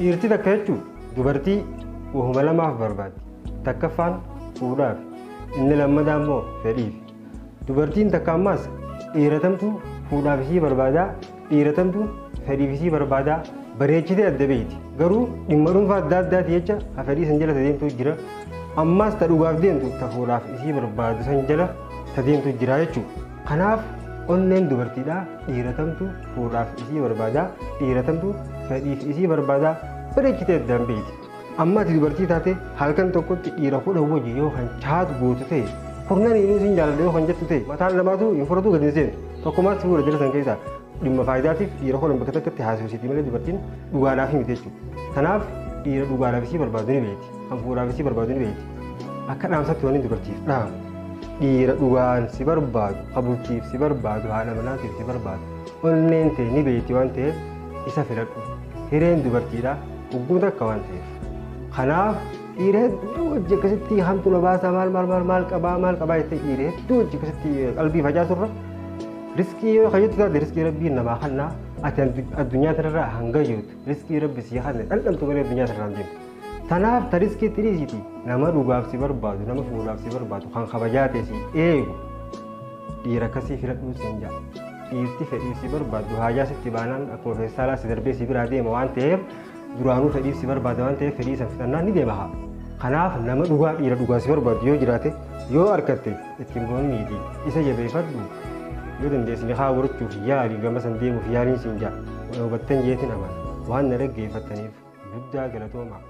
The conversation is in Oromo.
Dhiirti takka jechuun dubartii wahuma lamaaf barbaaddi. Takkaffaan fuudhaaf, inni lammataa immoo fedhiif. Dubartiin takka ammaas dhiiratamtu fuudhaaf isii barbaadaa, dhiiratamtu fedhiif isii barbaadaa bareechitee adda beeyti. Garuu dhimma dhuunfaa adda addaati jecha ha fedhii san jala deemtu jira. Ammaas ta dhugaaf deemtu ta fuudhaaf isii barbaadu san jala ta deemtu jira jechuudha. Kanaaf onneen dubartiidhaa dhiiratamtu fuudhaaf isii barbaadaa, dhiiratamtu fedhiif isii barbaadaa bareechitee addaan beeyti. Amma ati dubartii taate halkan tokkotti dhiira 10 wajji yoo kan chaatu gootu ta'e kurnan inni sin jaaladha yoo kan jettu ta'e mataan lamaatu hin fudhatu gadi hin seenu. Tokkumaas si fuudha jala san keessaa dhimma faayidaatiif dhiira 10 bakka takkatti haasofsiiti malee dubartiin dhugaadhaaf miti jechuudha. Kanaaf dhiira dhugaadhaaf isii barbaadu ni beekti. Kan fuudhaaf isii barbaadu ni beekti. Akka dhaamsatti wanni dubartiif dhaamu dhiira dhugaan si barbaadu, kabultiif si barbaadu, haadha manaatiif si barbaadu onneen ta'e ni beekti waan ta'eef isa filadhu. Hireen dubartiidha hogguu takka waan ta'eef. Kanaaf dhiira hedduu hojii akkasitti hamtu na baasaa maal maal maal maal qabaa maal qabaa jettee dhiira hedduu hojii akkasitti qalbii facaasurra riskii yoo kayyattu taate riskii rabbiin namaa kannaa ati addunyaa tanarraa hanga jirtu riskii rabbi sii kanne dhandhamtu malee addunyaa tanarraa hin deemtu. Tanaaf ta riskii itti dhiisiti nama dhugaaf si barbaadu nama fuudhaaf si barbaadu kan kabajaa ta'e si eegu dhiira akkasii filadhuu siin ja'a. Dhiirti fedhiif si barbaadu haajaa sitti baanaan akkuma feestaalaa si darbee si biraa deema waan ta'eef duraanuu fedhiif si barbaada waan ta'eef fedhii san fixannaan ni deema haa. Kanaaf nama dhugaa dhiira dhugaa si barbaadu yoo jiraate yoo argatte ittiin boonniiti isa jabeeffadhu yoo dandeessine haa godhachuuf yaali gama san deemuuf yaaliin siin ja'a. Hubattan jeetiin amana waan na dhaggeeffattaniif guddaa galatoomaa.